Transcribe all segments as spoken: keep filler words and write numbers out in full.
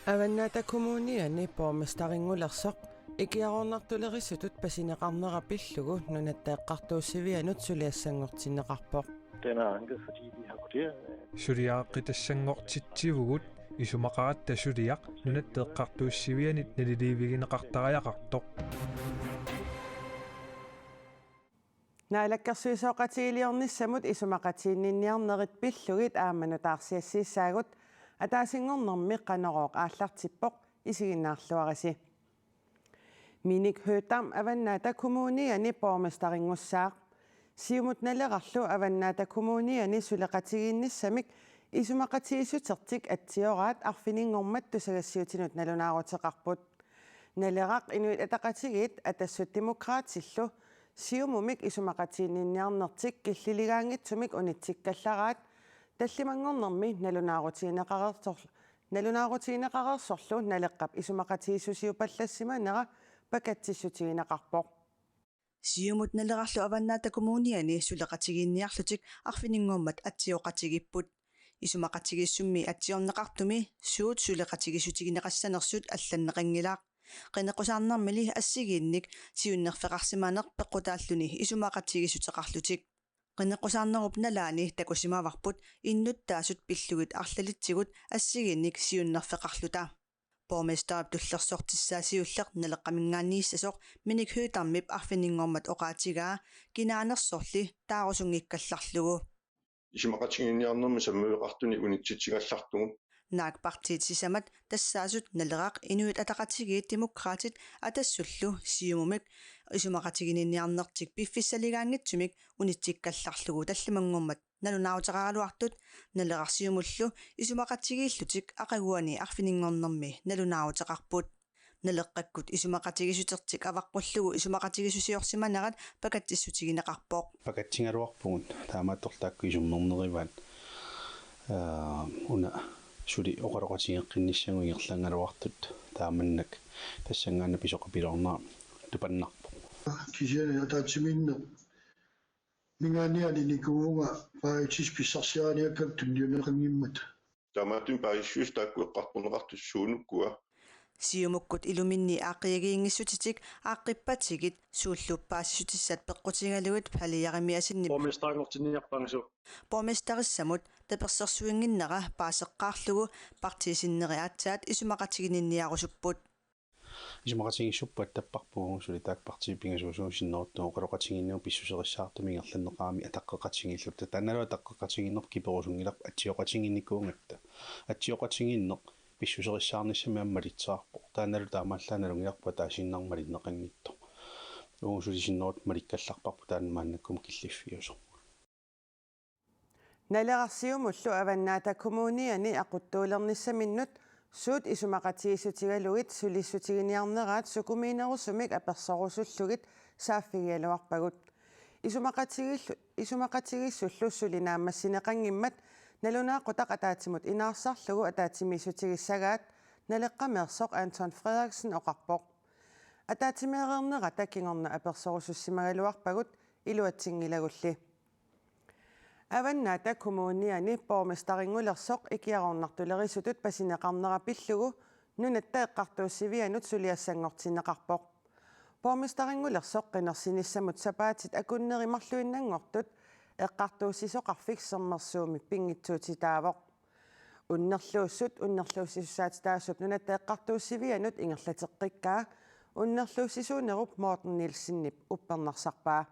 Avannaata Kommuniani borgmesterinngulersoq ikiaroornartulerisutut pasineqarnera pillugu Nunatta Eqqartuussivianut suliassanngortinneqarpoq. Den er anket, fordi vi har vurderet, at suliareqqitassanngortitsivugut isumaqaratta suliaq Nunatta Eqqartuussivianit naliliivigineqartariaqartoq. Naalakkersuisooqatigiiliornissamut isumaqatiginninniarnerit pillugit aamma nutaarsiassiissaagut, ataasinngornermi Qanorooq aallartippoq, isiginnaarluarisi. Minik Høegh-Dam Avannaata Kommuniani borgmesterinngussaaq. Siumut Nalerarlu Avannaata Kommuniani suleqatigiinnissamik isumaqatigiissutertik atsioraat arfininngormat tusagassiuutinut nalunaaruteqarput. Naleraq, Inuit Ataqatigiit, Atassut Demokraatillu Siumumik isumaqatiginninniarnertik killiligaanngitsumik unitsikkallaraat tallimanngornermi nalunaarutigineqareersor-, nalunaarutigineqareersorlu Naleqqap isumaqatigiissusiupallassimanera pakatsissutigineqarpoq. Siumut Nalerarlu Avannaata Kommuniani suleqatigiinniarlutik arfininngormat atsioqatigiipput. Isumaqatigiissummi atsiorneqartumi suut suleqatigiissutigineqassanersut allanneqanngilaq. Qineqqusaarnermili assigiinnik siunnerfeqarsimaneq peqqutaalluni isumaqatigiissuteqarlutik. Qineqqusaarnerup nalaani takusimavarput innuttaasut pillugit arlalitsigut assigiinnik siunnerfeqarluta. Borgmesterip tullersortissaa siulleq Naleqqaminngaanniissasoq Minik Høegh-Dammip arfininngormat oqaatigaa kinaanersorli taarusunngikkallarlugu. Isumaqatiginninniarnermi sammiveqartunik unitsitsigallartugut. Naak partiit sisamat tassaasut Naleraq, Inuit Ataqatigiit, Demokraatit, Atassullu Siumumik isumaqatiginninniarnertik piffissaligaanngitsumik unitsikkallarlugu tallimanngormat nalunaaruteqaraluartut Naleraq Siumullu isumaqatigiillutik aqaguani arfininngornermi nalunaaruteqarput. Naleqqakkut isumaqatigiissutertik avaqqullugu isumaqatigiissusiorsimanerat pakatsissutigineqarpoq. Pakatsigaluarpugut taamaattorli taakku isummernerivaat. Aa, una suli oqaloqatigeeqqinnissagut ingerlagaluartut taamannak tassanngaannaq pisoqapiloornera tupannarpoq. Kisianni ataatsimiinneq mingaanniani nikuuvunga paasissutissat pissarsiariniakkakka tunniunneqanngimmata. Taamaattumik paasissutissaat taakku eqqartorneqartut suunukkua. Siumukkut iluminni aaqqiagiinngissutitik aaqqippatigit suullu paasissutissat peqqutigalugit Palle Jerimiassenip borgmesterinngortinniarpaanngisoq. Borgmesterissamut tapersersuinnginnera paaseqqaarlugu partiit sinneri aatsaat isumaqatiginninniarusupput. Isumaqatigiissupput attapparput, suli taakku partiit pingasuusut sinneruttut oqaloqatigiinnigut pissuserissaartumik ingerlanneqarami ataqqeqatigiilluta. Taannalu ataqqeqatigiinneq kiperusunngilaq atsioqatigiinnikuugatta. Atsioqatigiinneq pissuserissaarnissami aamma malitseqarpoq. Taannalu taamaallaat nalunngilarput ataasiinnarmik malinneqanngitsoq. Uagut suli sinneruttut malikkallarparput taanna maannakkut killiffiusoq. Naleraq Siumullu Avannaata Kommuniani aquttuulernissaminnut suut isumaqatigiissutigalugit sulissutiginiarneraat sukumiinerusumik apersorusullugit saaffigigaluarpagut. Isumaqatigiillu-, isumaqatigiissullu suli naammassineqanngimmat nalunaaqutaq ataatsimut inaarsarlugu ataatsimiissutigissagaat Naleqqameersoq Anton Frederiksen oqarpoq. Ataatsimeereernerata kingorna apersorusussimagaluarpagut, iluatsinngilagulli. Avannaata Kommuniani borgmesterinngulersoq ikiaroornartulerisutut pasineqarnera pillugu Nunatta Eqqartuussivianut suliassanngortinneqarpoq. Borgmesterinngulersoq qinersinissamut sapaatit akunneri marluinnanngortut Eqqartuussisoqarfik Sermersuumi pinngitsuutitaavoq. Unnerluussut unnerluussisussaatitaasup Nunatta Eqqartuussivianut ingerlateqqikkaa unnerluussisuunerup Morten Nielsenip uppernarsarpaa.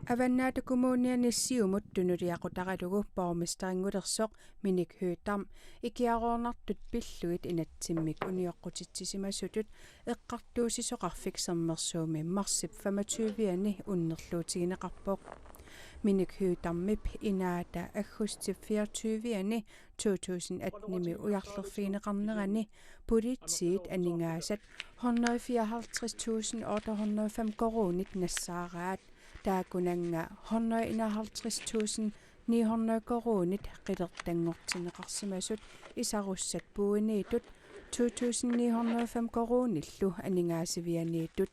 Avannaata Kommuniani Siumut tunuliaqutaralugu borgmesterinngulersoq Minik Høegh-Dam ikiaroornartut pillugit inatsimmik unioqqutitsisimasutut Eqqartuussisoqarfik Sermersuumi marsip femogtyve-ani unnerluutigineqarpoq. Minik Høegh-Dammip inaata aggustip fireogtyve-ani to tusind atten-imi ujarlerfigineqarnerani politiit aningaasat hundrede fireoghalvtreds tusind otte hundrede og fem koruunit nassaaraat. Taakkunannga hundrede enoghalvtreds tusind ni hundrede koruunit qilertanngortinneqarsimasut isarussat puuiniittut to tusind ni hundrede og fem koruunillu aningaasivianiittut.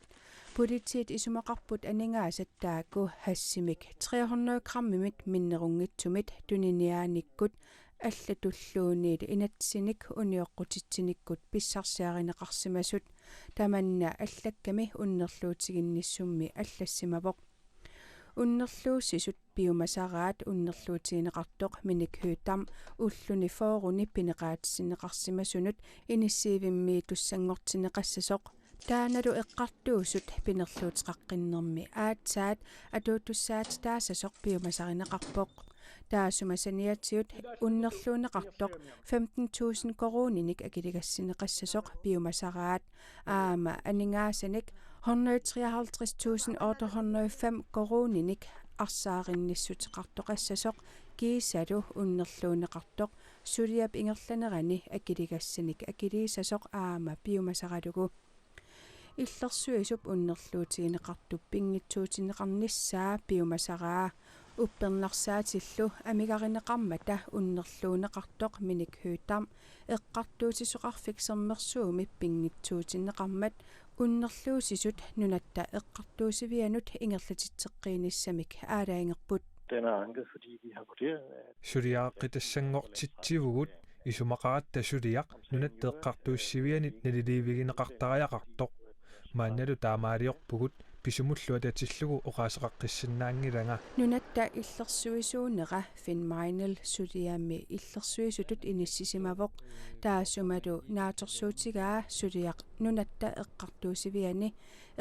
Politiit isumaqarput aningaasat taakku hashimik tre hundrede grammimit minnerunngitsumit tuniniaanikkut allatulluunniit inatsinik unioqqutitsinikkut pissarsiarineqarsimasut, tamanna allakkami unnerluutiginnissummi allassimavoq. Unnerluussisut piumasaraat unnerluutigineqartoq Minik Høegh-Dam ulluni fyrreni pineqaatissinneqarsimasunut inissiivimmiitussanngortinneqassasoq, taannalu eqqartuusut pinerluuteqaqqinnermi aatsaat atuutussaatitaassasoq piumasarineqarpoq. Taassuma saniatigut unnerluunneqartoq femten tusind koruuninik akiligassinneqassasoq piumasaraat, aamma aningaasanik hundrede treoghalvtreds tusind otte hundrede og fem koruuninik arsaarinnissuteqartoqassasoq kiisalu unnerluunneqartoq suliap ingerlanerani akiligassanik akiliisasoq aamma piumasaralugu. Illersuisup unnerluutigineqartup pinngitsuutinneqarnissaa piumasaraa. Uppernarsaatillu amigarineqarmata unnerluunneqartoq Minik Høegh-Dam eqqartuussisoqarfik Sermersuumi pinngitsuutinneqarmat unnerluussisut Nunatta Eqqartuussivianut ingerlatitseqqiinissamik aalajangerput. Den er anket, fordi vi har vurderet, at Suliareqqitassanngortitsivugut isumaqaratta suliaq Nunatta Eqqartuussivianit naliliivigineqartariaqartoq. Maannalu taamaaliorpugut, pisumullu atatillugu oqaaseqaqqissinnaanngilanga. Nunatta illersuisuunera Finn Meinl suliami illersuisutut inissisimavoq. Taassumalu naatsorsuutigaa suliaq Nunatta Eqqartuussiviani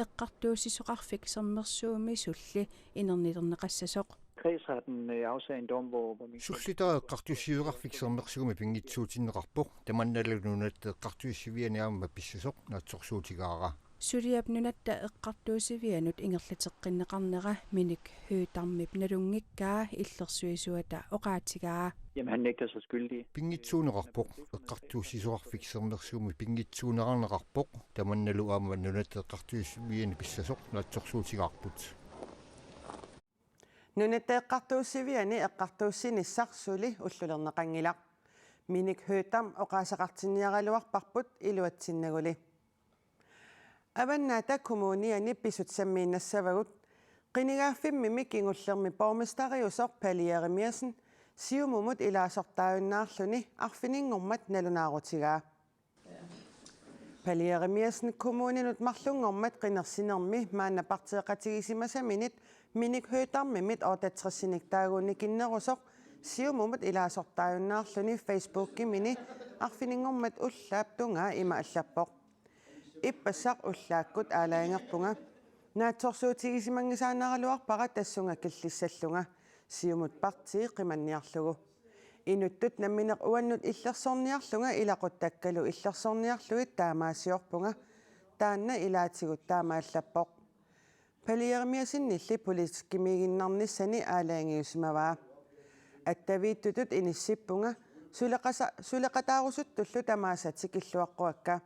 eqqartuussisoqarfik Sermersuumisulli inernilerneqassasoq. Kredsretten øh, afsagde en dom, hvor, hvor min Sullitara Eqqartuussivisoqarfik Sermersuumi pinngitsuutinneqarpoq, tamannalu Nunatta Eqqartuussiviani aamma pissasoq naatsorsuutigaara. Suliap Nunatta Eqqartuussivianut ingerlateqqinneqarnera Minik Høegh-Damip nalunngikkaa illersuisuata oqaatigaa. Jamen, han nægter sig skyldig. Pinngitsuuneqarpoq, Eqqartuussisoqarfik Sermersuumi pinngitsuuneqarneqarpoq, tamannalu aamma Nunatta Eqqartuussiviani pissasoq naatsorsuutigaarput. Nunatta Eqqartuussiviani eqqartuussinissaq suli ullulerneqanngilaq. Minik Høegh-Dam oqaaseqartinniaraluarparput iluatsinnaguli. Avannaata Kommuniani pisut sammiinnassavagut. Qinigaaffimmimi kingullermi borgmesteriusoq Palle Jerimiassen Siumumut ilaasortaajunnaarluni arfininngormat nalunaarutigaa. Palle Jerimiassen kommuninut marlunngormat qinersinermi maanna partiiqatigisimasaminit Minik Høegh-Damimit otteogtresinik taaguunikinnerusoq Siumumut ilaasortaajunnaarluni Facebookimini arfininngormat ullaap tungaa ima allappoq: Ippassaq ullaakkut aalajangerpunga. Naatsorsuutigisimanngisaannaraluarpara tassunga killissallunga, Siumut partii qimanniarlugu. Inuttut nammineq uannut illersorniarlunga ilaquttakkalu illersorniarlugit taamaasiorpunga. Taanna ilaatigut taamaallappoq. Palle Jerimiassenilli politikkimiiginnarnissani aalajangiusimavaa. Attaviittutut inissippunga, suleqasa-, suleqataarusuttullu tamaasa tikilluaqquakka.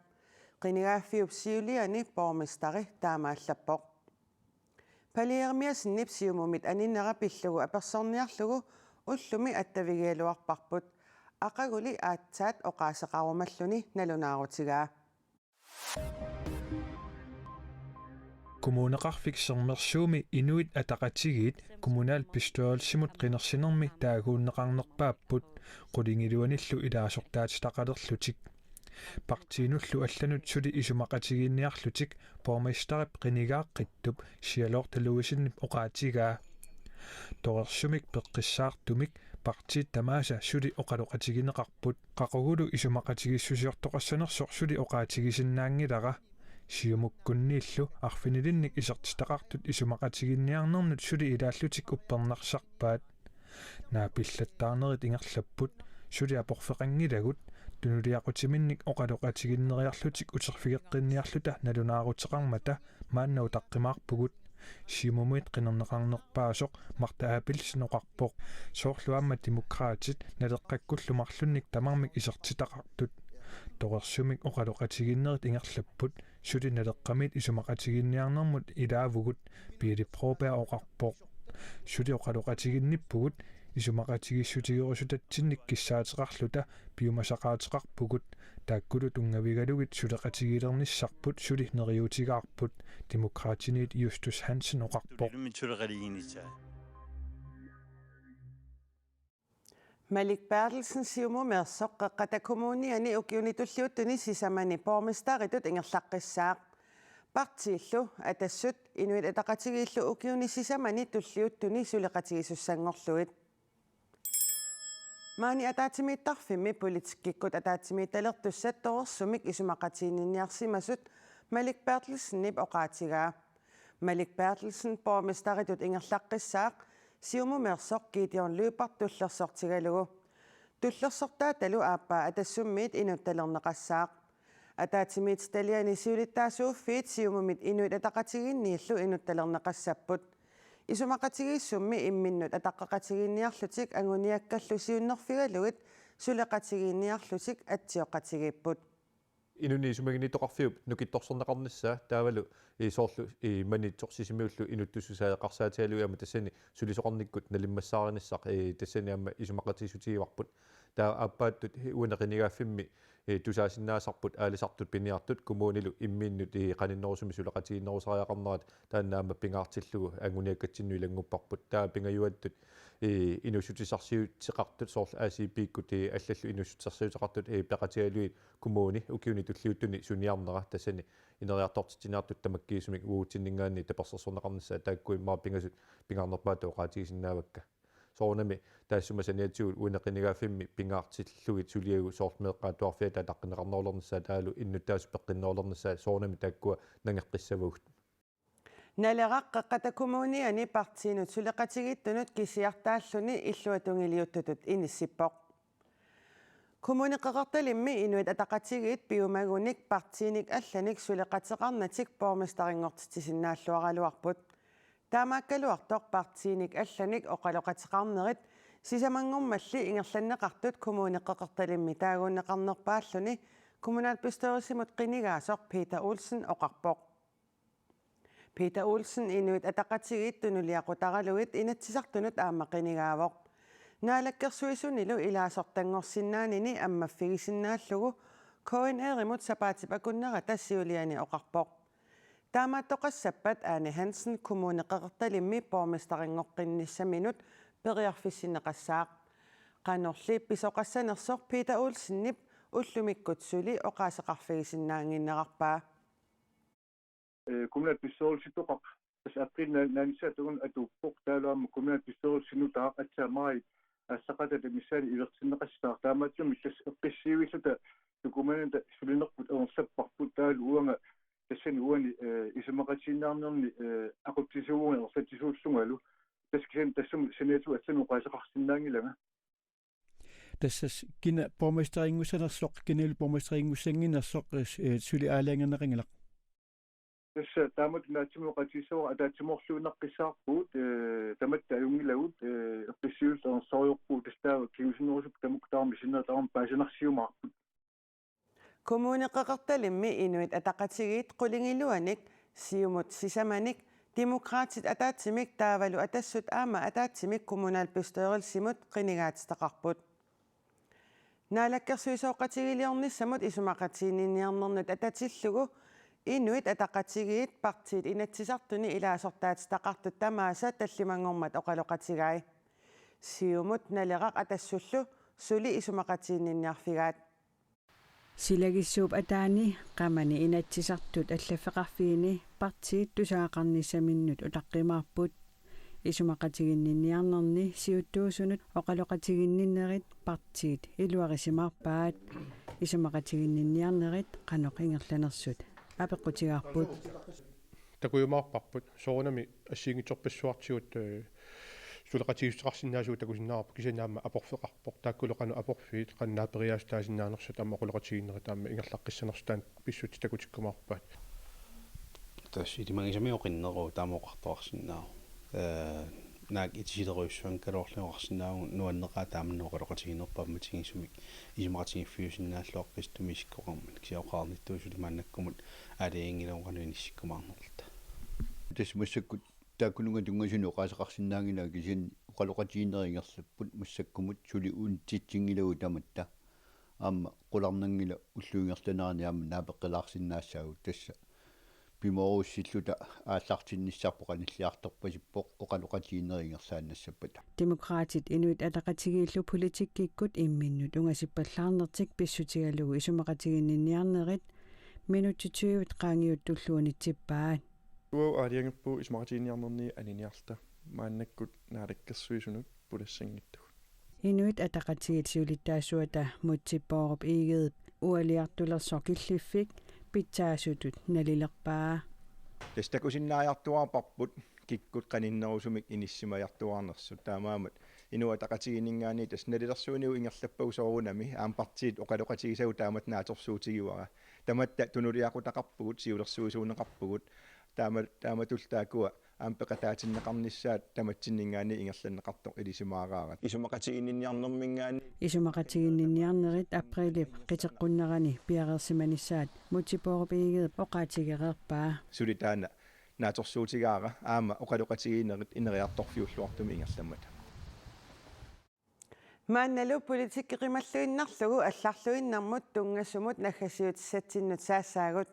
Qinigaaffiup siuliani borgmesteri taamaallappoq. Palle Jerimiassenip Siumumit aninnera pillugu apersorniarlugu ullumi attavigigaluarparput, aqaguli aatsaat oqaaseqarumalluni nalunaarutigaa. Kommuneqarfik Sermersuumi Inuit Ataqatigiit kommunalbestyrelsimut qinersinermi taaguunneqarnerpaapput, qulingiluanillu ilaasortaatitaqalerlutik. Partiinullu allanut suli isumaqatigiinniarlutik borgmesterip qinigaaqqittup Charlotte Louisenip oqaatigaa. Torersumik peqqissaartumik partiit tamaasa suli oqaloqatigineqarput. Qaqugulu isumaqatigiissusiortoqassanersoq suli oqaatigisinnaanngilara. Siumukkunniillu arfinilinnik isertitaqartut isumaqatigiinniarnernut suli ilaallutik uppernarsarpaat. Naapillattaarnerit ingerlapput, suli aporfeqanngilagut, tunuliaqutiminnik oqaloqatiginneriarlutik uterfigeqqinniarluta nalunaaruteqarmata maanna utaqqimaarpugut, Siumumit qinerneqarnerpaasoq Martha Abelsen oqarpoq. Soorlu aamma Demokraatit Naleqqakkullu marlunnik tamarmik isertitaqartut. Torersumik oqaloqatigiinnerit ingerlapput, suli Naleqqamiit isumaqatigiinniarnermut ilaavugut, Pele Broberg oqarpoq. Suli oqaloqatiginnippugut, isumaqatigiissutigerusutatsinnik kissaateqarluta piumasaqaateqarpugut, taakkulu tunngavigalugit suleqatigiilernissarput suli neriuutigaarput, Demokraatiniit Justus Hansen oqarpoq. Malik Berthelsen Siumumeersoq Qeqqata Kommuniani ukiuni tulliuttuni sisamani borgmesteritut ingerlaqqissaaq. Partiillu Atassut Inuit Ataqatigiillu ukiuni sisamani tulliuttuni suleqatigisussanngorlugit. Maani ataatsimiittarfimmi politikkikkut ataatsimiititalertussat torersumik isumaqatiginninniarsimasut Malik Berthelsenip oqaatigaa. Malik Berthelsen borgmesteritut ingerlaqqissaaq Siumumeersoq Gideon Lyberth tullersortigalugu. Tullersortaatalu aappaa Atassummiit inuttalerneqassaaq. Ataatsimiititaliani siulittaasuuffiit Siumumit Inuit Ataqatigiinniillu inuttalerneqassapput. Isumaqatigiissummi imminnut ataqqeqatigiinniarlutik anguniakkallu siunnerfigalugit suleqatigiinniarlutik atsioqatigiipput. Inunnik isumaginnittoqarfiup nukittorserneqarnissaa taavalu i soorlu i Maniitsoq Sisimiullu inuttussusaa eqqarsaatigalugu aamma tassani sulisoqarnikkut nalimmassaarnissaq i tassani aamma isumaqatigiissutigivarput. Taava aappaattut uani qinigaaffimmi i tusaasinnaasarput aalisartut piniartut kommunilu imminnut i qaninnerusumik suleqatigiinnerusariaqarnerat taanna aamma pingaartillugu anguniakkatsinnut ilanngupparput. Taava pingajuattut i inuussutissarsiuteqartut soorlu A C P-kkut i allallu inuussutissarsiuteqartut i peqatigalugit kommuni ukiuni tulliuttuni suniarnera tassani ineriartortitsiniartut tamakkiisumik uagutsinninngaanniit tapersersorneqarnissaat taakku immaqa pingasut pingaarnerpaatut oqaatigisinnaavakka. Soorunami taassuma saniatigut uani qinigaaffimmi pingaartillugit suliagut soorlu meeqqat atuarfiata ataqqinneqarnerulernissaat taavalu innuttaasut peqqinnerulernissaat soorunami taakkua nangeqqissavagut. Naleraq Qeqqata Kommuniani partiinut suleqatigiittunut kisiartaalluni illuatungiliuttutut inissippoq. Kommune Qeqertalimmi Inuit Ataqatigiit piumagunik partiinik allanik suleqateqarnatik borgmesterinngortitsisinnaalluaraluarput. Taamaakkaluartoq partiinik allanik oqaloqateqarnerit sisamanngormalli ingerlanneqartut Kommune Qeqertalimmi taaguunneqarnerpaalluni kommunalbestyrelsimut qinigaasoq Peter Olsen oqarpoq. Peter Olsen Inuit Ataqatigiit tunuliaqutaralugit Inatsisartunut aamma qinigaavoq. Naalakkersuisunilu ilaasortanngorsinnaanini ammaffigisinnaallugu K N R-imut sapaatip akunnerata siuliani oqarpoq. Taamaattoqassappat Ane Hansen Kommune Qeqertalimmi borgmesterinngortinnissaminut periarfissinneqassaaq. Qanorli pisoqassanersoq Peter Olsenip ullumikkut suli oqaaseqarfigisinnaannginnerarpaa. Eh, kommunalbestyrelsitoqaq tassa apriilip naanissaata una atuuppoq, taavalu aamma kommunalbestyrelsinut taava aatsaat maajip aassaqataata missaani ivertinneqassaaq, taamaattumik tassa eqqissivilluta tukumanata sulinerput atorlapparput, taavalu uanga tassani uani, eh, isumaqatigiinniarnerni, eh, aqutsisuuvunga ersatsisuullungalu, tassa kisianni tassami saniatigut allanut oqaaseqarsinnaanngilanga. Tassa kina borgmesterinngussanersoq, kinalu borgmesterinngussaannginnersoq, eh, suli aalajangerneqanngilaq. Tassa taamatut naatsumik oqaatigissavara ataatsimoorluinnaqqissaarpugut, eh, tamatta ajunngilagut, eh, eqqissivilluta atorluarpugut, tassa taava kingusinnerusukkut tamakku tamarmik sinnera tamarmik paasinarsiumaarput. Kommune Qeqertalimmi Inuit Ataqatigiit qulingiluanik, Siumut sisamanik, Demokraatit ataatsimik taavalu Atassut aamma ataatsimik kommunalbestyrelsimut qinigaatitaqarput. Naalakkersuisooqatigiiliornissamut isumaqatiginninniarnernut atatillugu Inuit Ataqatigiit partiit Inatsisartuni ilaasortaatitaqartut tamaasa tallimanngormat oqaloqatigai. Siumut Naleraq Atassullu suli isumaqatiginninniarfigaat. Silagissuup ataani qamani Inatsisartut allaffeqarfiini partiit tusagaqarnissaminnut utaqqimaarput. Isumaqatiginninniarnerni siuttuusunut oqaloqatiginninnerit partiit iluarisimaarpaat. Isumaqatiginninniarnerit qanoq ingerlanersut apeqqutigaarput. Takujumaarparput soorunami assigiinngitsorpassuartigut, eh, suleqatigiissuteqarsinnaasugut takusinnaavarput, kisianni aamma aporfeqarpoq. Taakkulu qanoq aporfiit, qanoq naaperiaasutaasinnaanersut aamma oqaloqatigiinnerit aamma ingerlaqqissanersut taanna pissutsit takutikkumaarpaat. Tassa ilimagisami oqinneruvoq taama oqartoqarsinnaavoq. Eh, naak itisilerujussuanngikkaluarlugit oqarsinnaavagut nuanneqaaq taamannak oqaloqatigiinnerput ammatigisumik isumaqatigiiffiusinnaalluarput qistumisikkoqarmat, kisianni oqareernittut suli maannakkumut aalajangilagut qanoq inissikkumaarnerluta. Tassa massakkut taakkununnga tunngasunik oqaaseqarsinnaanngilanga, kisianni oqaloqatigiinnerit ingerlapput massakkumut suli unitsitsinngilagut tamatta. Aamma qularnanngilaq ullup ingerlanerani aamma naapeqqilaarsinnaassaagut, tassa Pimoorussilluta aallartinnissarput qanilliartorpasippoq oqaloqatigiinnerit ingerlaannassappata. Demokraatit Inuit Ataqatigiillu politikkikkut imminnut ungasippallaarnertik pissutigalugu isumaqatiginninniarnerit minutsit tyve qaangiuttullu unitsippaat. Uagut aalajangerpugut isumaqatiginninniarnerni aniniarluta maannakkut Naalakkersuisunut pulassanngitsugut. Inuit Ataqatigiit siulittaasuata Múte Bourup Egede ualiartulersoq killiffik pitsaasutut nalilerpaa. Tassa takusinnaajartuarparput kikkut qaninnerusumik inissisimajartuarnersut, taamaammat Inuit Ataqatigiinninngaanniit tassa nalilersuinigut ingerlappagut soorunami aamma partiit oqaloqatigisagut taamatut naatsorsuutigivara. Tamatta tunuliaqutaqarpugut, siulersuisuuneqarpugut, taama-, taamatullu taakkua aamma peqataatinneqarnissaat tamatsinninngaanniit ingerlanneqartoq ilisimaaraarat. Isumaqatiginninniarnerminngaanniit. Isumaqatiginninniarnerit aprilip qiteqqunnerani piareersimanissaat Múte Bourup Egedep oqaatigereerpaa. Suli taanna naatsorsuutigaara aamma oqaloqatigiinnerit ineriartorfiulluartumik ingerlammata. Maannalu politikki qimalluinnarlugu allarluinnarmut tunngasumut naggasiutissatsinnut saassaagut.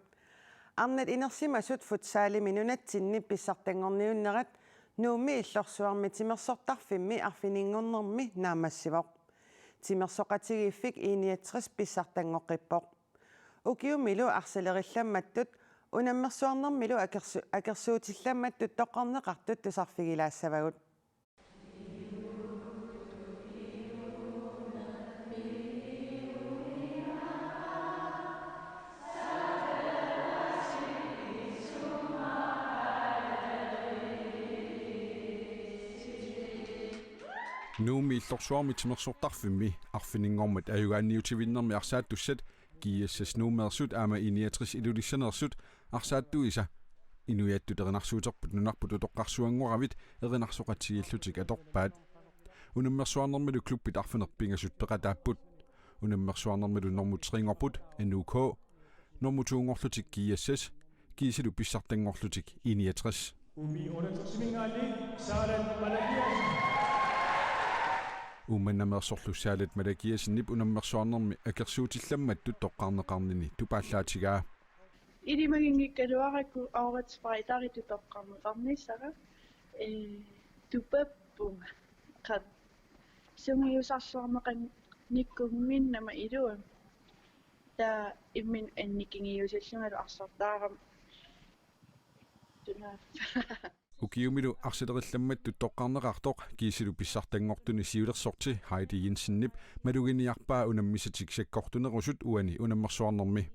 Arnat inersimasut futsalimi nunatsinni pissartanngorniunnerat Nuummi Illorsuarmi timersortarfimmi arfininngornermi naammassivoq. Timersoqatigiiffik I niogtres pissartanngoqqippoq. Ukiumilu arsalerillammattut unammersuarnermilu akersu-, akersuutillammattut toqqarneqartut tusarfigilaassavagut. Nuummi Illorsuarmi timersortarfimmi arfininngormat ajugaanniutivinnermi arsaattussat G S S Nuummeersut aamma I niogtres Ilulissaneersut arsaattuisa inuiattut erinarsuuterput nunarput utoqqarsuanngoravit erinarsoqatigiillutik atorpaat. Unammersuarnermilu klubbit arfineq-pingasut peqataapput. Unammersuarnermilu normu tre-nngorput N U K, normu to-nngorlutik G S S, kiisilu pissartanngorlutik I niogtres. Uummannameersorlu Saalat Malakiassenip unammersuarnermi akersuutillammattut toqqarneqarnini tupaallaatigaa. Ilimaginngikkaluarakku Årets Spejderitut toqqarneqarnissara, ee, tupappunga. Qaa, sungiusarsuarneqanngikkunnginnama iluamik. Taava imminut annikingiusallungalu arsartaarama. Tuna. Ukiumilu arsalerillammattut toqqarneqartoq kiisilu pissartanngortuni siulersorti Heidi Jensenip maluginiarpaa unammisatik sakkortunerusut uani unammersuarnermi.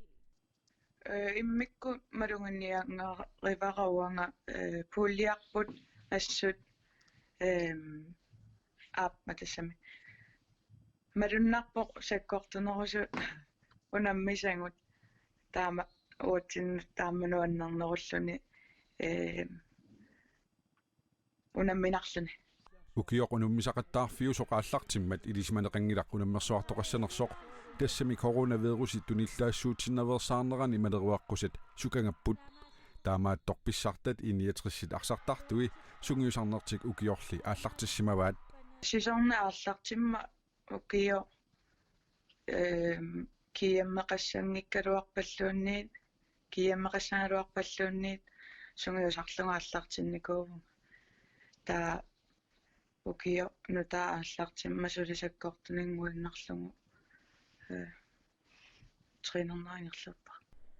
Ee, immikkut maluginiarpara uanga, ee, puljerput assut, eem, aap, matassami. Malunnarpoq sakkortunerusut unammisagut taama uatsinnut taama nuannernerulluni, eem, unamminarluni. Ukioq unammisaqattaarfiusoq aallartimmat ilisimaneqanngilaq unammersuartoqassanersoq, tassami coronavirusi tunillaassuutinnaveersaarnerani maleruaqqusat sukangapput. Taamaattoq pissartat I niogtres-it arsartartui sungiusarnertik ukiorli aallartissimavaat. Sisorna aallartimma ukioq, eem, GM-eqassanngikkaluarpalluunniit, GM-eqassagaluarpalluunniit sungiusarlunga aallartinnikuuvunga. Taava ukioq nutaaq aallartimma suli sakkortuninnguinnarlugu, ee, trænerinngulerpara.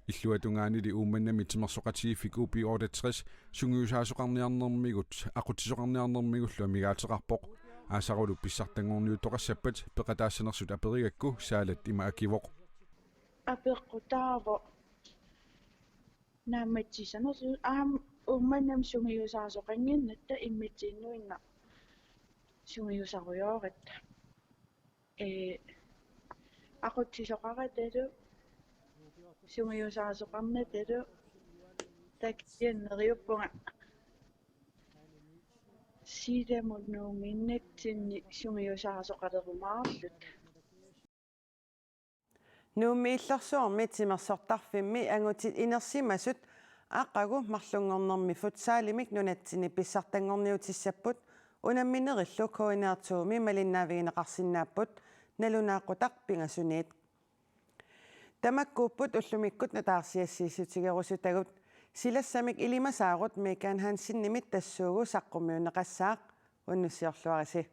Illuatungaanili Uummannami timersoqatigiiffik U B otteogtres sungiusaasoqarniarnermigut aqutsisoqarniarnermigullu amigaateqarpoq. Aasarulu pissartanngorniuttoqassappat peqataassanersut aperigakku Saalat ima akivoq. Apeqqutaavoq naammassisanersut aamma Uummannami sungiusaasoqannginnatta immitsinnut sungiusarujooratta. Ee, aqutsisoqaratalu, sungiusaasoqarnatalu, takianneriuppunga silamut nuunginnatsinni sungiusaasoqalerumaarluta. Nuummi Illorsuarmi timersortarfimmi angutit inersimasut aqagu marlunngornermi futsalimik nunatsinni pissartanngorniutissapput unamminerillu K N R to-mi malinnaavigineqarsinnaapput nalunaaqutaq pingasuniit. Tamakkuupput ullumikkut nutaarsiassiissutigerusutagut. Silassamik ilimasaarut Megan Hansenimit tassuugu saqqummiunneqassaaq, unnussiorluarisi.